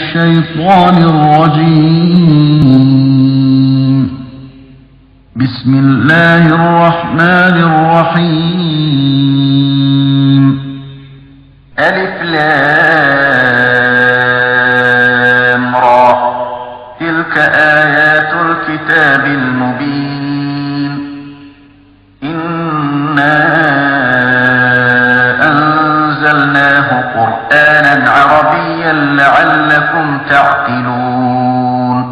الشيطان الرجيم. بسم الله الرحمن الرحيم. ألف لام را، تلك آيات الكتاب المبين. إنا أنزلناه قرآنا عربيا لعلكم تعقلون.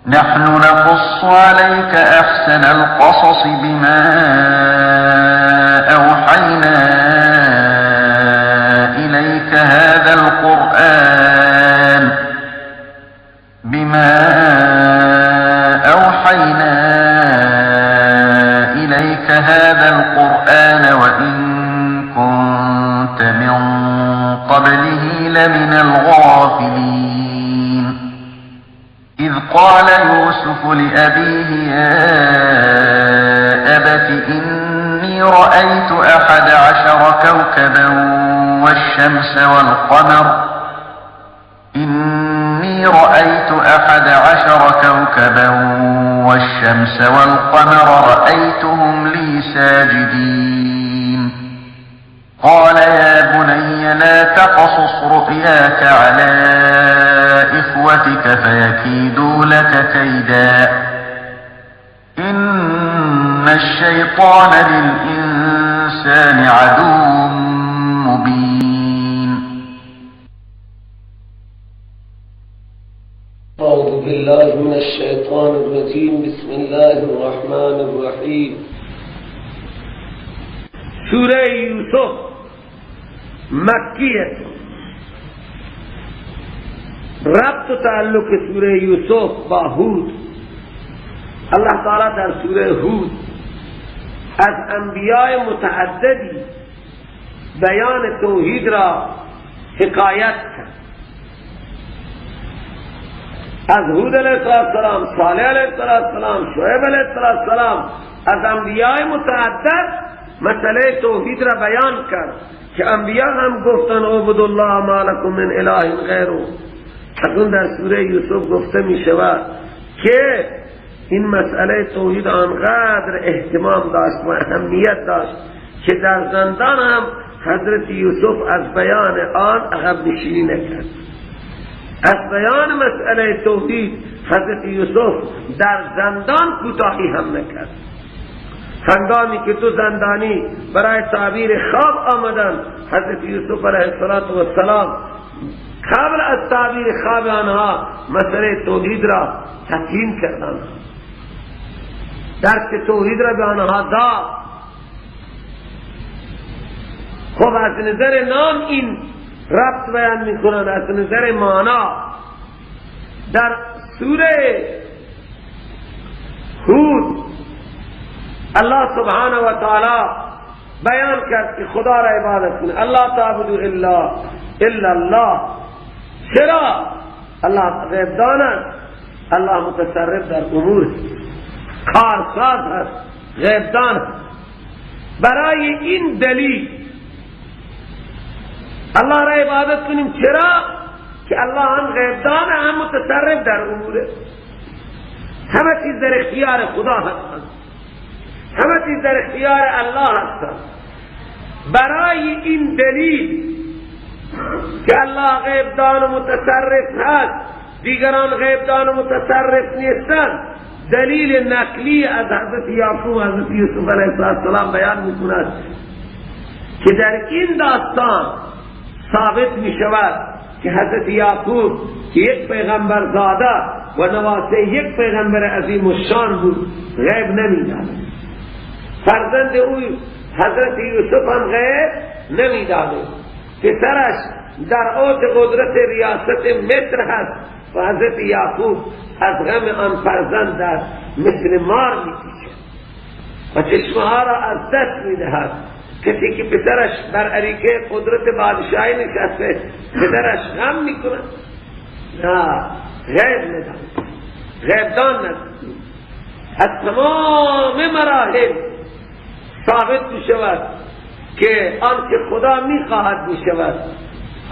نحن نقص عليك أحسن القصص بما أوحينا إليك هذا القرآن بما أوحينا إليك هذا القرآن وإن كنت من قبله لمن الغافلين. إذ قال يوسف لأبيه يا أبت إني رأيت 11 كوكبا والشمس والقمر إني رأيت 11 كوكبا والشمس والقمر رأيتهم لي ساجدين. قال يا بني لا تقصص رؤياك على إخوتك فيكيدوا لك كيدا، إن الشيطان للإنسان عدو مبين. أعوذ بالله من الشيطان الرجيم. بسم الله الرحمن الرحیم. سوره یوسف مکی است. ربط و تعلق سوره یوسف با هود، الله تعالی در سوره هود از انبیاء متعددی بیان توحید را حکایت کرد. از هود علیه السلام، صالح علیه السلام، شعیب علیه السلام، از انبیاء متعدد مسئله توحید را بیان کرد که انبیاء هم گفتن اعبدوا الله ما لکم من اله غیره. اکنون در سوره یوسف گفته می شود که این مسئله توحید آنقدر اهتمام داشت و اهمیت داشت که در زندان هم حضرت یوسف از بیان آن عقب نشینی نکرد. از بیان مسئله توحید حضرت یوسف در زندان کوتاهی هم نکرد. هنگامی که دو زندانی برای تعبیر خواب آمدند، حضرت یوسف علیه السلام قبل از تعبیر خواب آنها مسئله توحید را تفهیم کردند، درس توحید را به آنها داد. خب از نظر نام این ربط بیان میکنند، از نظر معنا در سوره هود الله سبحانه و تعالی بیان کرد که خدا را عبادت کنید، الله تعبدوا الا الله. چرا؟ الله غیب دان است، الله متصرف در امور، کارساز است، غیب دان است. برای این دلیل الله را عبادت کنیم. چرا؟ که الله هم غیب دان هم متصرف در امور، همه چیز در اختیار خدا هستند، همه چیز در اختیار الله هستند. برای این دلیل که الله غیب دان و متصرف هست، دیگران غیب دان و متصرف نیستند، دلیل نقلی از حضرت یعقوب و حضرت یوسف علیه السلام بیان میکند که در این داستان ثابت میشود که حضرت یعقوب که یک پیغمبر زاده و نواسه یک پیغمبر عظیم الشان بود، غیب نمیداند. فرزند او حضرت یوسف هم غیب نمیداند. پسرش در اوج قدرت ریاست مصر هست و حضرت یعقوب از غم آن فرزند در مثل مار میپیچد و چشمها را از دست میدهد. کسی که پسرش بر عریکه قدرت بادشاهی نشسته، پدرش غم میکنه؟ نه، غیب نداند، غیب دان نداند. از تمام مراحل ثابت می شود که آنچه خدا می خواهد می شود.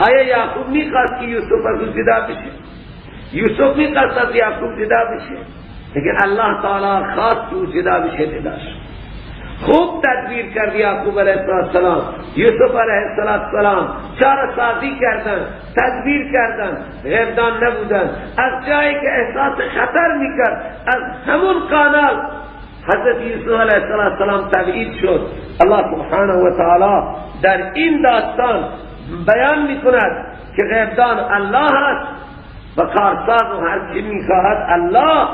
آیا یعقوب میخواست که یوسف از او جدا بشه؟ یوسف میخواست از یعقوب جدا بشه؟ لیکن الله تعالی خواست که او جدا بشه، جدا شد. خوب تدبیر کرد یعقوب علیه السلام، یوسف علیه السلام چاره سازی کردن، تدبیر کردن، غیبدان نبودن. از جایی که احساس خطر میکرد از همون کانال حضرت یوسف علیه السلام تبعید شد. الله سبحانه و تعالی در این داستان بیان میکند که غیبدان الله است و کارساز و هر چی میخواهد الله،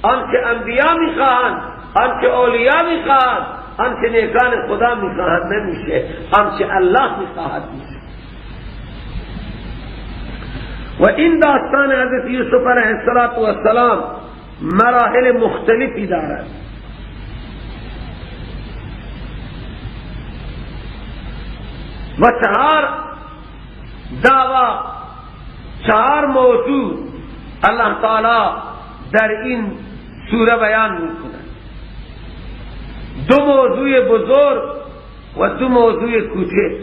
آنچه انبیا میخواهند، آنچه اولیا میخواهند، آنچه نیکان خدا میخواهند نمیشه، آنچه الله میخواهد میشه. و این داستان حضرت یوسف علیه السلام مراحل مختلفی دارد. و چهار دعوا، چهار موضوع الله تعالی در این سوره بیان میکند. دو موضوع بزرگ و دو موضوع کوچک.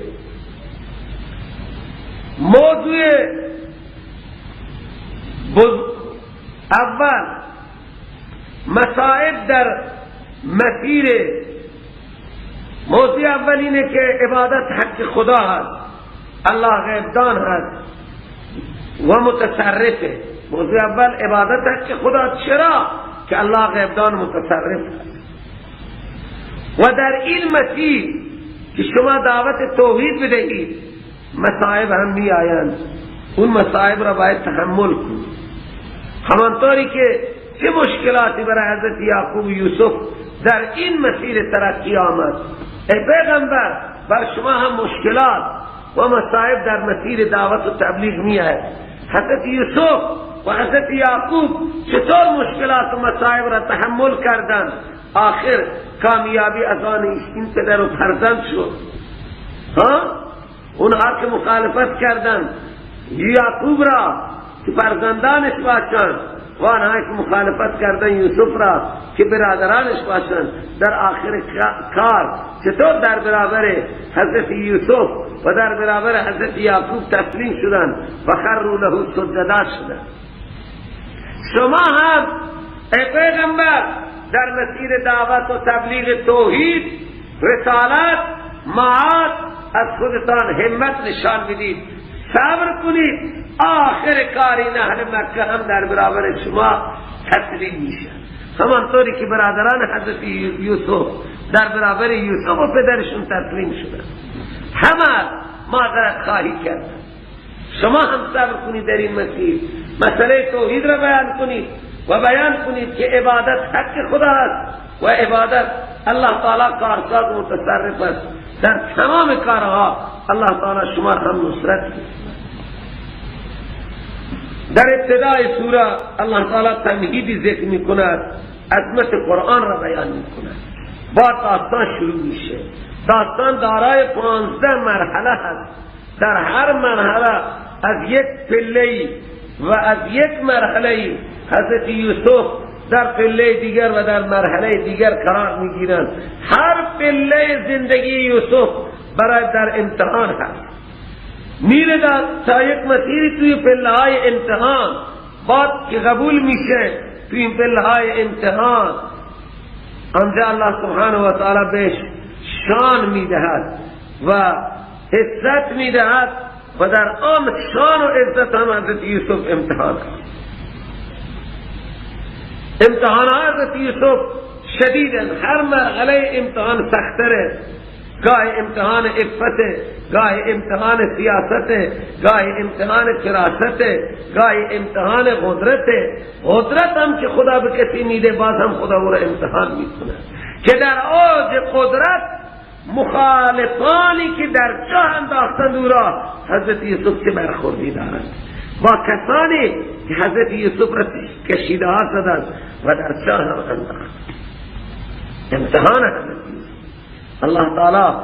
موضوع اول مصائب در مسیر. موضوع اول اینه که عبادت حق خدا هست، الله غیبدان هست و متصرفه. موضوع اول عبادت حق خدا، چرا؟ که الله غیبدان متصرف هست. و در این مسیر که شما دعوت توحید بدهید مصائب هم می آیند، اون مصائب را باید تحمل کنید. همانطوری که چه مشکلاتی برای حضرت یعقوب و یوسف در این مسیر ترقی آمد، ای پیغمبر بر شما هم مشکلات و مصائب در مسیر دعوت و تبلیغ می آید. حضرت یوسف و حضرت یعقوب چطور مشکلات و مصائب را تحمل کردند، آخر کامیابی از آن این پدر و فرزند شد. ها؟ اونها که مخالفت کردند یعقوب را که فرزندانش باشند و آنها که مخالفت کردند یوسف را که برادرانش باشند، در آخر کار چطور در برابر حضرت یوسف و در برابر حضرت یعقوب تسلیم شدند و خروا له سجدا شدند. شما هم ای پیغمبر در مسیر دعوت و تبلیغ توحید، رسالت، معاد از خودتان همت نشان بدید، صبر کنید، آخر کاری اهل مکه هم در برابر شما تسلیم میشن. همانطوری که برادران حضرت یوسف در برابر یوسف و پدرشون تسلیم شدن، همه معذرت خواهی کردن. شما هم صبر کنید در این مسیر، مسئله توحید را بیان کنید و بیان کنید که عبادت حق خدا است و عبادت الله تعالی کارساز متصرف است. در تمام کارها الله تعالی شما هم نصرت می‌کند. در ابتدای سوره الله تعالی تمهیدی ذکر می‌کند، عظمت قرآن را بیان می‌کند. بعد داستان شروع میشه. داستان دارای 15 مرحله هست. در هر مرحله از یک پله‌ای و از یک مرحله حضرت یوسف در پله دیگر و در مرحله دیگر قرار میگیرند. هر پله زندگی یوسف برای در امتحان هست، میره تا یک مسیری توی پله های امتحان، بعد که قبول میشه توی این پله های امتحان، آنجا الله سبحانه و تعالی بهش شان میدهد و عزت میدهد و در آن شان و عزت هم حضرت یوسف امتحان هست. امتحان حضرت یوسف شدیدن، هر مرحله امتحان سختره. گاه امتحان عفت، گاه امتحان سیاست، گاه امتحان فراست، گاه امتحان قدرت. قدرت هم که خدا به کسی میده باز هم خدا او را امتحان میکنه که در اوج قدرت مخالفانی که در جاه انداختند او را حضرت یوسف چه برخوردی دارند با کسانی که حضرت یوسف را کشیده ها زدند و در چاه هم انداختند. امتحان حضرت یوسف. الله تعالی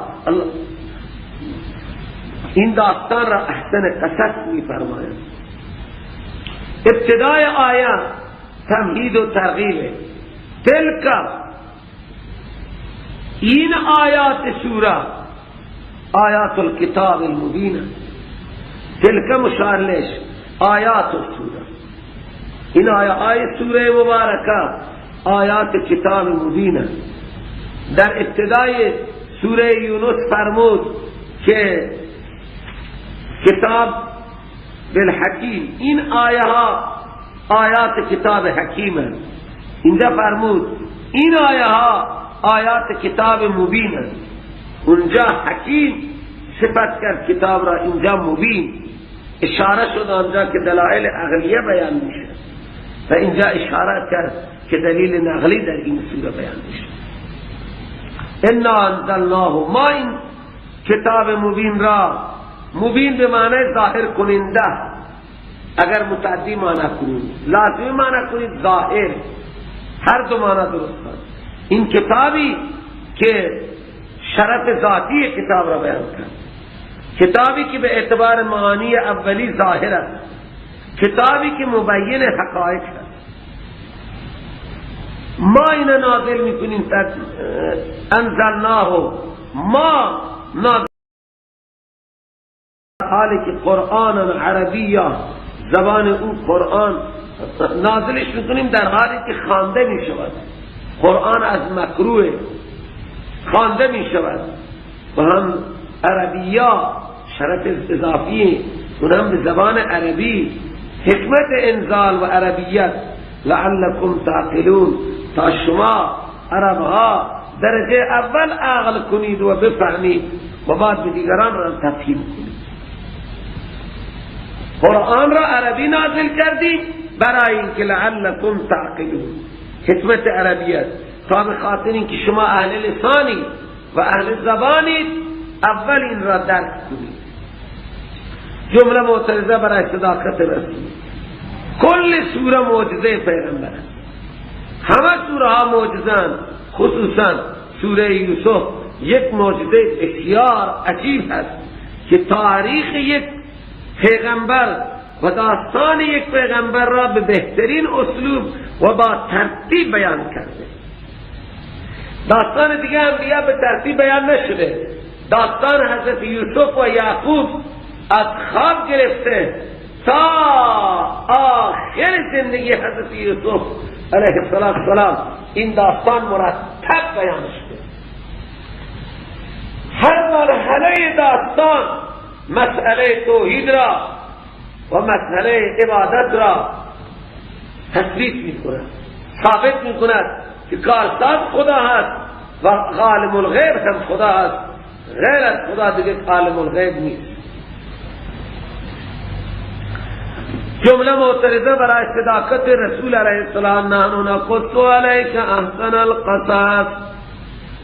این داستان را احسن قصص می فرماید. ابتدای آیه تمهید و ترغیب. تلک این آیات سوره آیات الکتاب المبین، تلک مشارلش آیات سوره، این آیه سوره مبارکه آیات کتاب مبین است. در ابتدای سوره یونس فرمود که کتاب بالحکیم، این آیه ها آیات کتاب حکیم است. اینجا فرمود این آیه ها آیات کتاب مبین است. اونجا حکیم صفت کرد کتاب را، اینجا مبین. اشاره شد آنجا که دلائل عقلیه بیان میشه و اینجا اشاره کرد که دلیل نقلی در این سوره بیان میشه. انا انزلناه، ما این کتاب مبین را، مبین به معنی ظاهر کننده، اگر متعدی معنی کنید، لازمی معنی کنید ظاهر، هر دو معنی درست است. این کتابی که شرف ذاتی کتاب را بیان کرد، کتابی که به اعتبار معانی اولی ظاهر است، کتابی که مبین حقایق است. ما این نازل میکنیم، انزلناه، ما نازل، حالی که قرآن عربی زبان او قرآن نازلش میکنیم در حالی که خوانده میشود. قرآن از مکروه خوانده میشود و هم عربیا شرط اضافی، اونم به زبان عربی، حکمت انزال و عربیت، لعلکم تعقلون، تا شما عربها درجه اول عقل کنید و بفهمید و بعد به دیگران را تفهیم کنید. قرآن را عربی نازل کردیم برای اینکه لعلکم تعقلون، حکمت عربیت، تا به خاطر اینکه شما اهل لسانی و اهل زبانید اول این را درک کنید. جمله معترضه برای صداقت رسول. کل سوره معجزه پیغمبر است، همه سوره ها معجزه‌اند، خصوصا سوره یوسف یک معجزه بسیار عجیب است که تاریخ یک پیغمبر و داستان یک پیغمبر را به بهترین اسلوب و با ترتیب بیان کرده. داستان دیگه انبیا به ترتیب بیان نشده. داستان حضرت یوسف و یعقوب از خواب گرفته تا آخر زندگی حضرت یوسف علیه السلام این داستان مرتب بیان شده. هر مرحله داستان مسئله توحید را و مسئله عبادت را تثبیت می‌کند، ثابت می‌کند که کارساز خدا هست و عالم الغیب هم خدا هست، غیر از خدا دیگه عالم الغیب نیست. جمله معترضه برای صداقت رسول علیه السلام، نحن نقص علیک احسن القصص،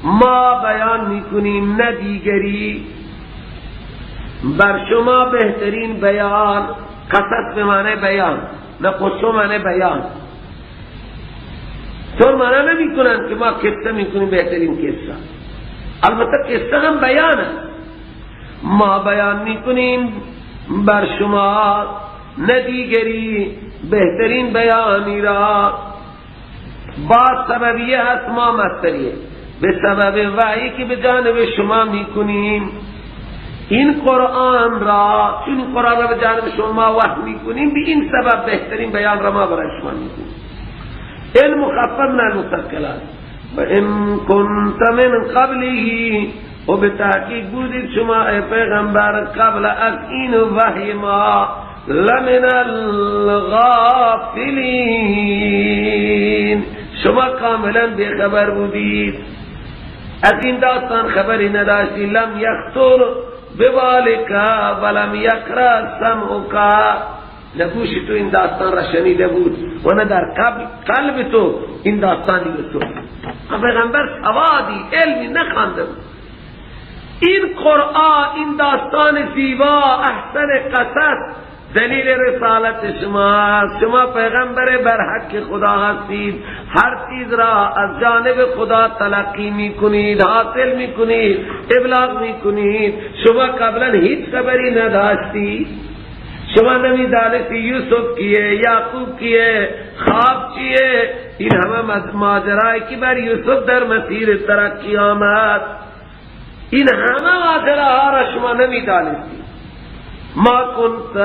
ما بیان میکنیم نه دیگری، بر شما بهترین بیان. قصص به معنی بیان، نقص معنی بیان، طور معنی نمی کنن که ما قصه میکنیم بهترین قصه، البته قصه هم بیان است. ما بیان میکنیم بر شما نه دیگری بهترین بیانی را. با سببیه هست، ما مصدریه، به سبب وحی که به جانب شما میکنیم این قرآن را، چون این قرآن را به جانب شما وحی میکنیم، به این سبب بهترین بیان را ما برای شما میکنیم. این مخفف من المثقلات و ان کنت من قبله، و به تحقیق بودید شما ای پیغمبر قبل از این وحی ما لمن الغافلین، شما کاملا بیخبر بودید، از این داستان خبری نداشتی. لم یخطر ببالک ولم یقرأ سمعک، نه گوش تو این داستان را شنیده بود و نه در قلب تو این داستان یوسف. پیغمبر سوادی علمی نخوانده بود. این قرآن، این داستان زیبا احسن قصص دلیل رسالت شما. شما پیغمبر برحق خدا هستید، هر چیز را از جانب خدا تلقی میکنید، حاصل میکنید، ابلاغ میکنید. شما قبلا هیچ خبری نداشتید، شما نمیدانستی یوسف کیه، یعقوب کیه، خواب چیه. این همه ماجرایی که بر یوسف در مسیر ترقی آمد، این همه ماجراها را شما نمیدانستید. ما کنت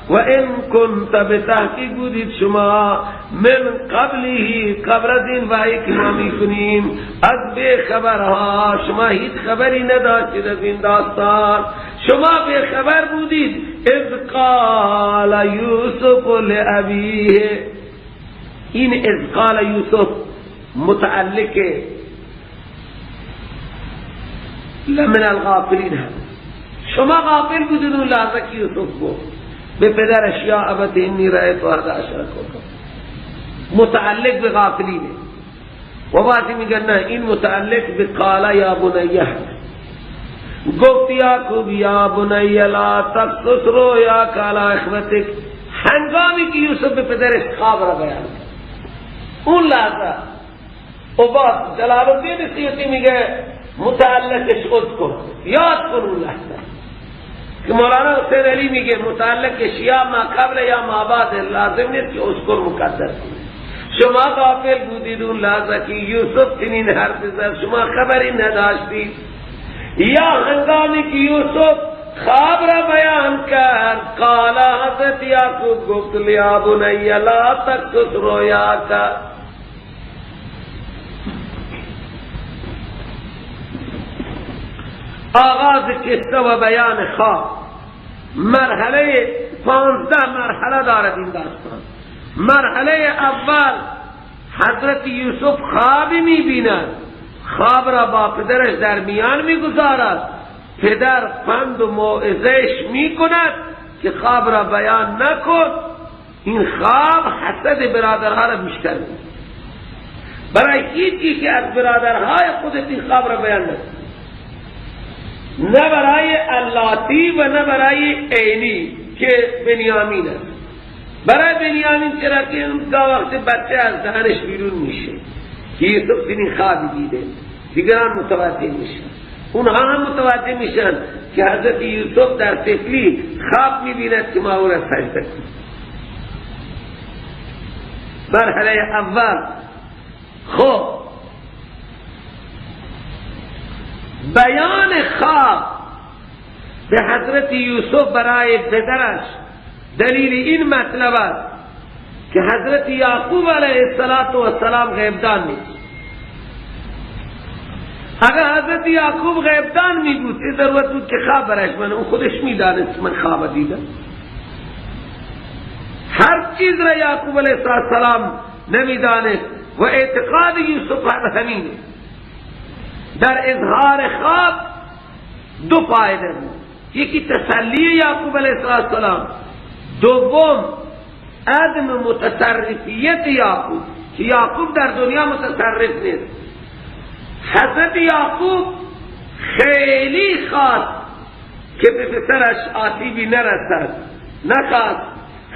و ان کنت، به تحقیق بودید شما من قبله، قبل از این وحی که ما میکنیم از بی خبرها، شما هیچ خبری نداشتید از این داستان، شما بی خبر بودید. اذ قال یوسف لابیه، این اذ قال یوسف متعلق لمن الغافلین هم، شما غافل بودید اون لحظه که یوسف گفت به پدرش یا ابت انی رأیت احد عشر کوکب، متعلق به غافلینه. و بعضی میگن نه، این متعلق به قال یا بنیه، گفت یعقوب یا بنی لا تقصص رؤیاک علی اخوتک، هنگامی که یوسف به پدرش خواب را بیان کرد اون لحظه. و بعد جلال الدین سیوطی میگه متعلقش اذکر، یاد کن اون لحظه که مولانا حسین علی میگه متعلقش یا ما قبل یا ما بعد، لازم نیست که اذکر مقدر کنه. شما غافل بودید اون لحظه که یوسف چنین حرف زد، شما خبری نداشتید. یا هنگامی که یوسف خواب را بیان کرد، قال حضرت یعقوب گفت یا بنی لا تقصص رؤیاک، آغاز قصه و بیان خواب. مرحله 15 مرحله دارد این داستان. مرحله اول حضرت یوسف خوابی میبیند، خواب را با پدرش در میان میگذارد، پدر پند و موعظه‌اش میکند که خواب را بیان نکن، این خواب حسد برادرها را بیشتر میکند، برای هیچ که از برادرهای خودت این خواب را بیان نکن، نه برای اللاتی و نه برای عینی که بنیامین است. برای بنیامین چرا که تا وقت بچه از دهنش بیرون میشه که یوسف چنین خوابی دیده، دیگران متوجه میشن، اونها هم متوجه میشن که حضرت یوسف در طفلی خواب میبیند که ما او را سجده کنیم. مرحله اول. خب بیان خواب به حضرت یوسف برای پدرش دلیل این مطلب است که حضرت یعقوب علیه السلام غیبدان نیست. اگر حضرت یعقوب غیبدان می بود چه ضرورت بود که خواب برایش من، اون خودش میدانست من خواب دیدم. هر چیز را یعقوب علیه السلام نمیدانست و اعتقاد یوسف هم همینه. در اظهار خواب دو فایده بود، یکی تسلی یعقوب علیه السلام، دوم عدم متصرفیت یعقوب که یعقوب در دنیا متصرف نیست. حضرت یعقوب خیلی خواست که به پسرش آسیبی نرسد، نخواست.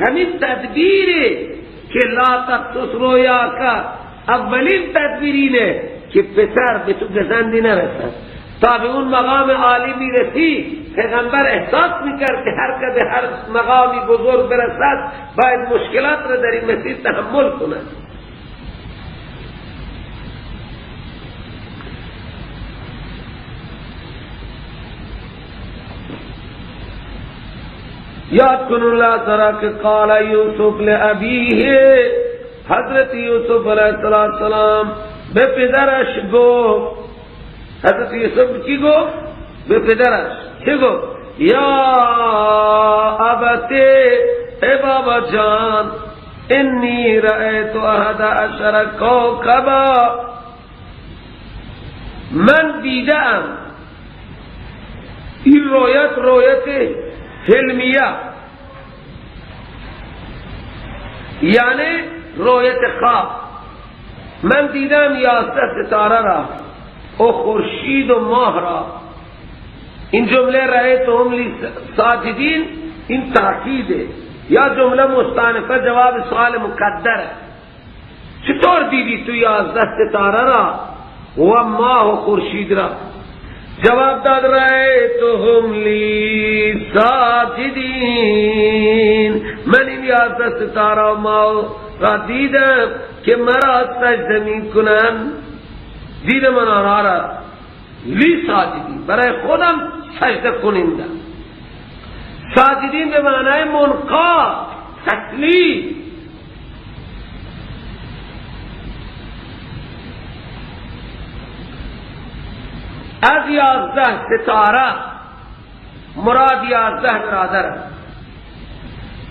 همین تدبیره که لا تقصص رؤیاک، اولین تدبیر اینه که پسر به تو گزندی نرسد. تا به اون مقام عالی میرسی، پیغمبر احساس میکرد که هر که به هر مقامی بزرگ برسد باید مشکلات را در این مسیر تحمل کند. یاد کن اللہ تعالی کہ قال یوسف لابیه، حضرت یوسف علیہ السلام به پدرش گفت. حضرت یوسف چی گفت؟ به پدرش چی گفت؟ یا ابت، ای بابا جان، انی رأیت احد عشر کوکبا، من دیدم. این رویت رویت حلمیه، یعنی رویت خواب. من دیدم 11 ستاره را و خورشید و ماه را. این جمله رأیتهم لی ساجدین این تاکیده یا جمله مستانفه جواب سوال مقدره. چطور دیدی تو 11 ستاره را و ماه و خورشید را؟ جواب داد رأیتهم لی ساجدین، من این 11 ستاره و ماه را دیدم که مرا سجده می کنن. دیدم من آنها را لی ساجدین، برای خودم سجده کنندم. ساجدین به معنای منقاد، تسلیم. از 11 ستاره مراد 11 برادر،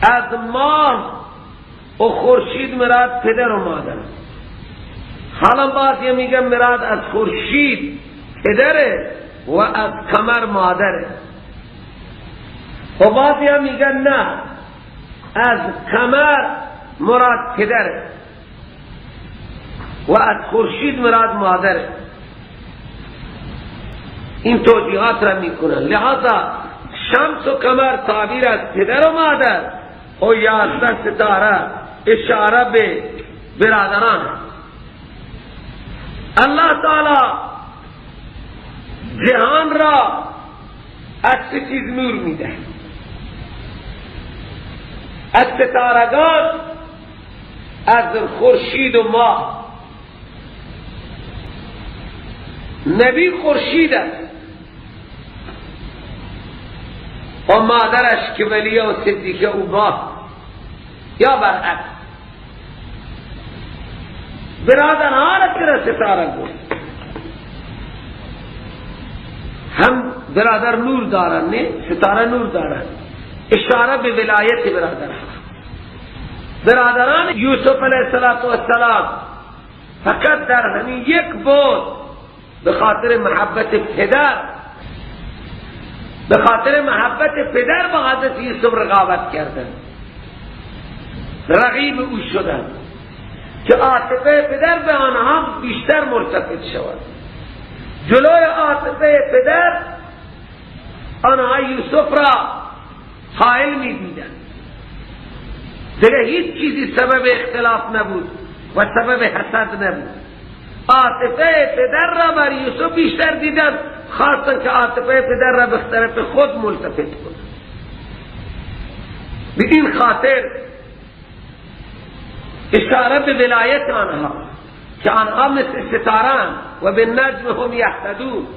از ماه و خورشید مراد پدر و مادر. حالا بعضی میگن مراد از خورشید پدره و از قمر مادره، و بعضی هم میگن نه، از قمر مراد پدره و از خورشید مراد مادره. این توجیهات را میکنن. لہذا شمس و قمر تعبیر از پدر و مادر و 11 ستاره اشاره به برادران. الله تعالی جهان را از سه چیز نور میده، از ستارگان، از خورشید و ماه. نبی خورشید است و مادرش که ولیه و صدیقه او ماه، یا برعکس. برادرها را چرا ستاره گفت؟ هم برادر نور دارن، نه ستاره نور دارن، اشاره به ولایت برادرها. برادران یوسف علیه السلام فقط در همین یک بود، به خاطر محبت پدر، به خاطر محبت پدر با حضرت یوسف رقابت کردند، رقیب او شدند که عاطفه پدر به آنها بیشتر مرتفع شود. جلوی عاطفه پدر آنها یوسف را حائل می دیدند. دیگه هیچ چیزی سبب اختلاف نبود و سبب حسد نبود. عاطفه پدر را بر یوسف بیشتر دیدند، خواستند که عاطفه پدر را به طرف خود ملتفت کنند. به این خاطر اشاره به ولایت آنها که آنها مثل ستاران و به نجم هم یهتدون.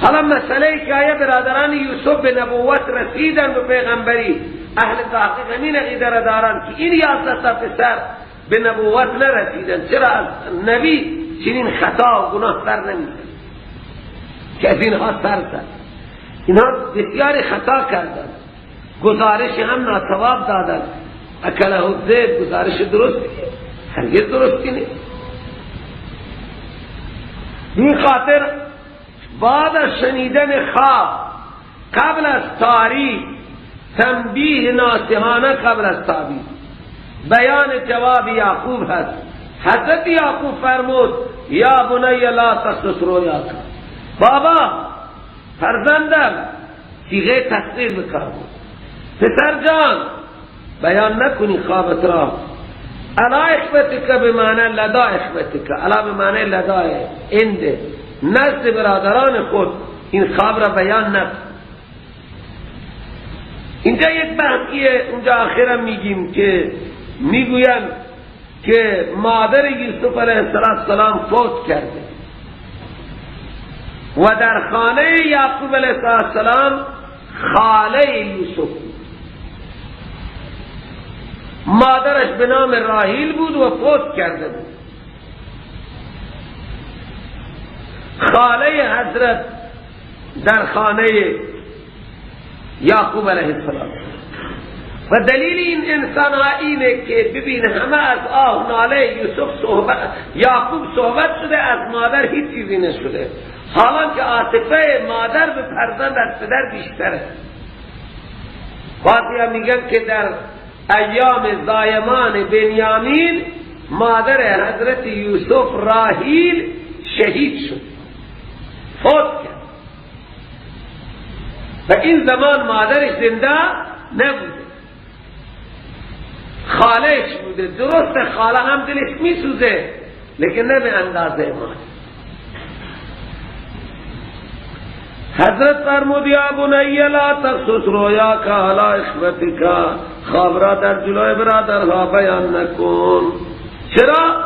حالا مسئله که آیا برادران یوسف به نبوت رسیدن و پیغمبری، اهل تحقیق همین عقیده را دارند که این 11 تا پسر به نبوت نرسیدن. چرا از نبی چنین خطا و گناه سر نمیزد که از اینها سر زد؟ اینها بسیاری خطا کردند، گزارش هم ناصواب دادند. اکله الذئب گزارش درستی هرگز درستی نیست. این خاطر بعد از شنیدن خواب، قبل از تاریخ، تنبیه ناصحانه قبل از تعبیر، بیان جواب یعقوب هست. حضرت یعقوب فرمود یا بنی لا تقصص رؤیاک، بابا فرزندم، صیغه تصغیر بکار بود، پسر جان بیان نکنی خوابت را. علی اخوتک به معنی لدا اخوتک، علی به معنی لدای انده، نزد برادران خود این خواب را بیان نکن. اینجا یک بحثیه، اونجا آخرم میگیم که میگویند که مادر یوسف علیه السلام فوت کرده و در خانه یعقوب علیه السلام خاله یوسف بود. مادرش به نام راحیل بود و فوت کرده بود. خاله حضرت در خانه یعقوب علیه السلام. و دلیل این انسان ها اینه که ببین همه از آه ناله یوسف صحبت، یعقوب صحبت شده، از مادر هیچ چیزی نشده، حالا که عاطفه مادر به فرزند از پدر بیشتره. بعضی هم میگن که در ایام زایمان بنیامین مادر حضرت یوسف راحیل شهید شد، فوت کرد و این زمان مادرش زنده نبوده، خالش بوده. درست خاله هم دلش میسوزه لیکن نه به اندازه مادر. حضرت فرمود یا بنی لا تقصص رؤیاک علی اخوتک، خواب را در جلوی برادرها بیان نکن. چرا؟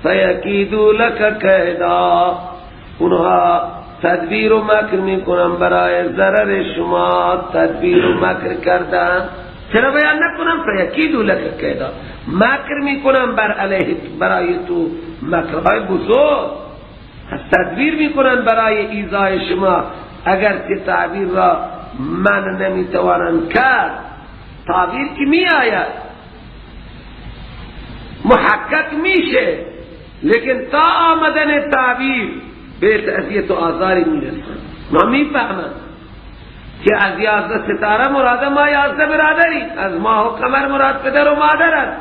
فیکیدوا لک کیدا، اونها تدبیر و مکر میکنن برای ضرر شما، تدبیر و مکر کردن. چرا بیان نکنم؟ فیکیدو لک کیدا، مکر میکنن بر علیه، برای تو مکرهای بزرگ تدبیر میکنن برای ایذای شما. اگر که تعبیر را من نمیتوانم کرد، تعبیر که می آید محقق میشه، لیکن تا آمدن تعبیر به اذیت و آزاری میرسن. ما میفهمم که از 11 ستاره مراد ما 11 برادری، از ماه و قمر مراد پدر و مادر است.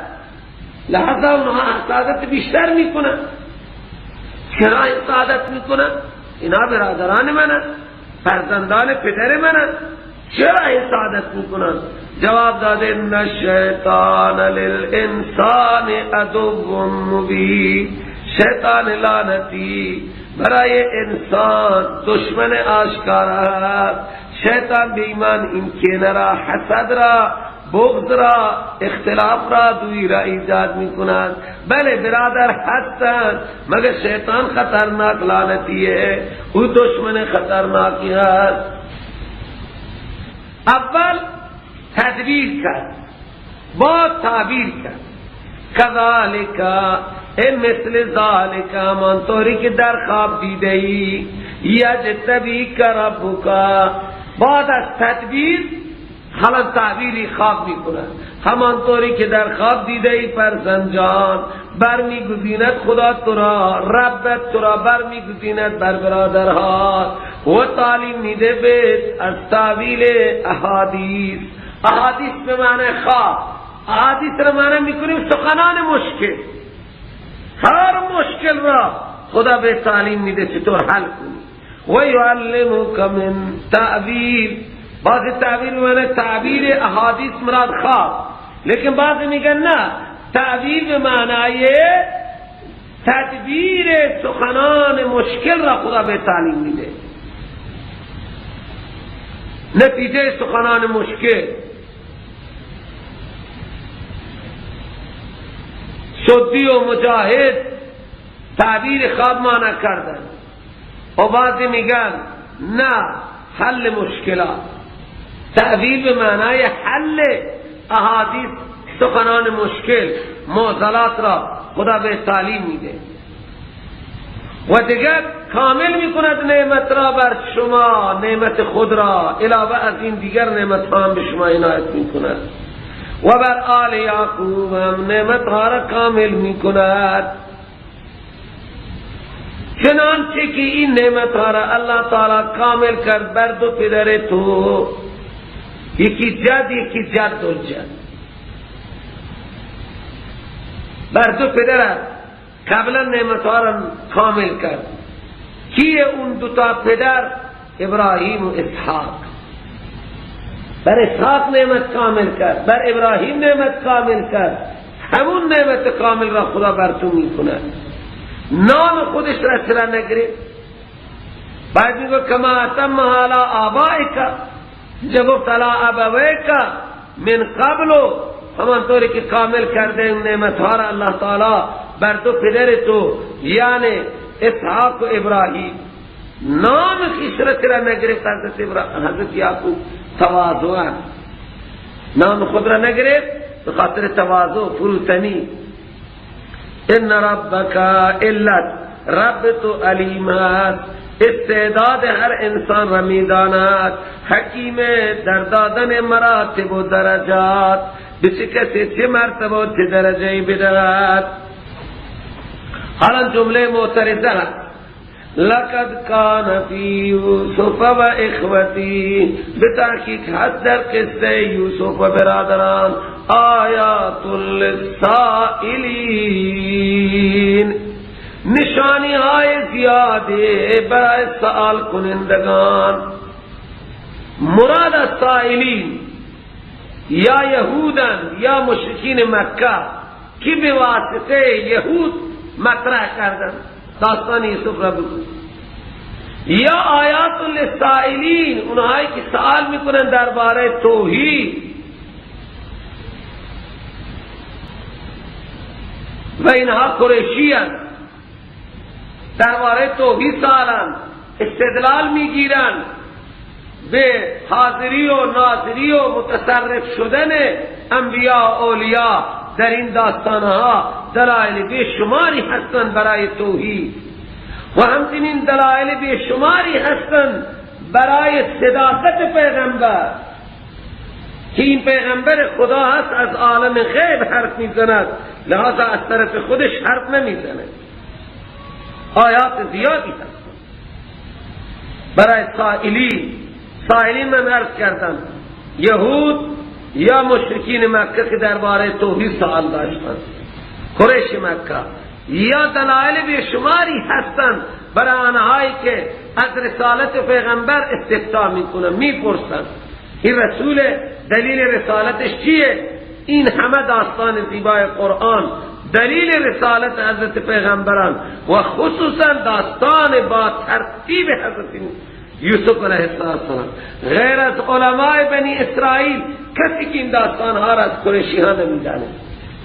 لحظه اونها حسادت بیشتر میکنن. چرا حسادت میکنن؟ اینا برادران منن، فرزندان پدر منن، چرا حسادت میکنن؟ جواب داده ان الشیطان للانسان عدو مبین، شیطان لعنتی برای انسان دشمن آشکار است. شیطان به ایمان این کینه را، حسد را، بغض را، اختلاف را، دوی را ایجاد میکنند. بله برادر هستند، مگر شیطان خطرناک لعنتیه، او دشمن خطرناکی هست. اول تدبیر کرد، با تعبیر کرد. کذالک مثل ذالک، همانطوری که در خواب دیده ای، یجتبیک ربک. بعد از تدبیر حالا تعبیری خواب میکنند. همانطوری که در خواب دیده ای فرزند جان، برمیگزیند خدا تو را، ربت تو را برمیگزیند بر برادرها و تعلیم میده بهت از تعبیل احادیث. احادیث به معنی خواب، احادیث را معنی میکنیم سخنان مشکل. هر مشکل را خدا به تعلیم میده چطور حل کنی. و یعلمک من تعبیر. بعضی تعبیر معنی تعبیر احادیث مراد خواب، لیکن بعضی میگن نه، تعبیر به معنای تدبیر سخنان مشکل را خدا به تعلیم میده. نتیجه سخنان مشکل سدی و مجاهد تعبیر خواب معنی کردن و بعضی میگن نه، حل مشکلات. تعبیر به معنای حل احادیث سخنان مشکل، معضلات را خدا به تعلیم میده. و دیگر کامل میکند نعمت را بر شما، نعمت خود را، علاوه از این دیگر نعمت ها هم به شما عنایت میکند. و بر آل یعقوب هم نعمت ها را کامل میکند، چنانچه که این نعمت ها را الله تعالی کامل کرد بر دو پدر تو، یکی جد یکی جد و جد. بر دو پدر قبلا نعمت ها را کامل کرد. کیه اون دو تا پدر؟ ابراهیم و اسحاق. بر اسحاق نعمت کامل کرد، بر ابراهیم نعمت کامل کرد. همون نعمت کامل را خدا بر تو میکند. نام خودش را چرا نگرفت؟ باید میگه کما اتم علی آبائک، جب گفت علی ابویک من قبل، همانطوری که کامل کرده این نعمت ها را الله تعالی بر دو پدر تو، یعنی اسحاق و ابراهیم. نام خیش را چرا نگرفت؟ حضرت یعقوب تواضعا نام خود را نگرفت به خاطر تواضع، فروتنی. ان ربک علت، رب تو علیم است، استعداد هر انسان را میداند، حکیم در دادن مراتب و درجات، به چه کسی چه مرتبه و چه درجه بدهد. حالا جمله معترضه هست. لقد کان فی یوسف و اخوتی، به تحقیق هست در قصه یوسف و برادران آیات للسائلین، نشانی های زیاده برای سوال کنندگان. مراد از سائلین یا یهودن یا مشرکین مکه که به واسطه یهود مطرح کردن داستان یوسف را بگو، یا آیات للسائلین اونهایی که سوال میکنن درباره توحید و اینها قریشی هستند، درباره توحید سوالن، استدلال میگیرند به حاضری و ناظری و متصرف شدن انبیاء و اولیاء در این داستانها، دلایل بیشماری هستند برای توحید و همچنین دلایل بیشماری هستند برای صداقت پیغمبر که این پیغمبر خدا هست، از عالم غیب حرف میزند، لذا از طرف خودش حرف نمیزند. آیات زیادی هست برای سائلین. سائلین من عرض کردم یهود یا مشرکین مکه که درباره توحید سوال داشتند، قریش مکه، یا دلایل بیشماری هستند برای آنهایی که از رسالت پیغمبر استفتا میکنن، میپرسند این رسول دلیل رسالتش چیه؟ این همه داستان زیبای قرآن دلیل رسالت حضرت پیغمبران و خصوصا داستان با ترتیب حضرت یوسف علیه السلام. غیر از علمای بنی اسرائیل کسی که این داستان ها را از قریشی ها نمیدانه،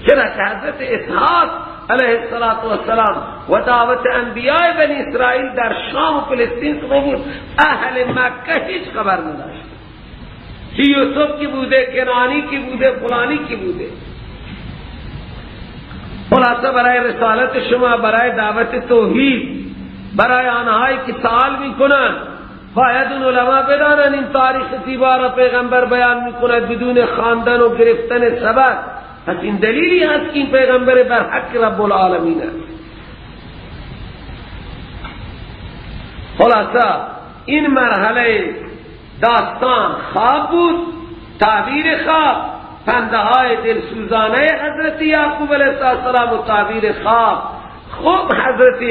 چرا که حضرت اسحاق علیه السلام و دعوت انبیاء بنی اسرائیل در شام و فلسطین بود، اهل مکه هیچ خبر نداشت که یوسف کی بوده، کنعانی کی بوده، فلانی کی بوده. خلاصه برای رسالت شما، برای دعوت توحید، برای آنهایی که سوال میکنن، باید اون علما بدانند این تاریخ زیبا را پیغمبر بیان میکند بدون خواندن و گرفتن سبق. پس این دلیلی هست که این پیغمبر بر حق رب العالمین است. خلاصه این مرحله داستان خواب بود، تعبیر خواب، پنده های دلسوزانه حضرت یعقوب علیه السلام و تعبیر خواب. خوب حضرت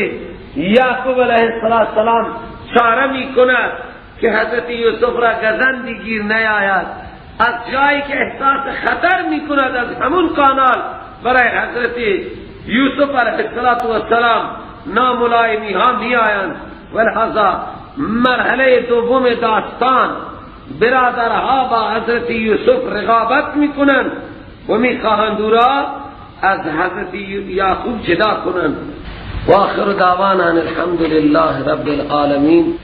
یعقوب علیه السلام چاره می کند که حضرت یوسف را گزندی گیر نیاید. از جایی که احساس خطر می کند از همون کانال برای حضرت یوسف علیه السلام ناملایمی ها می آیند. ولهذا مرحله دوم داستان برادرها با حضرت یوسف رقابت میکنند و میخواهند او را از حضرت یعقوب جدا کنند. و آخر دعوانا الحمد لله رب العالمین.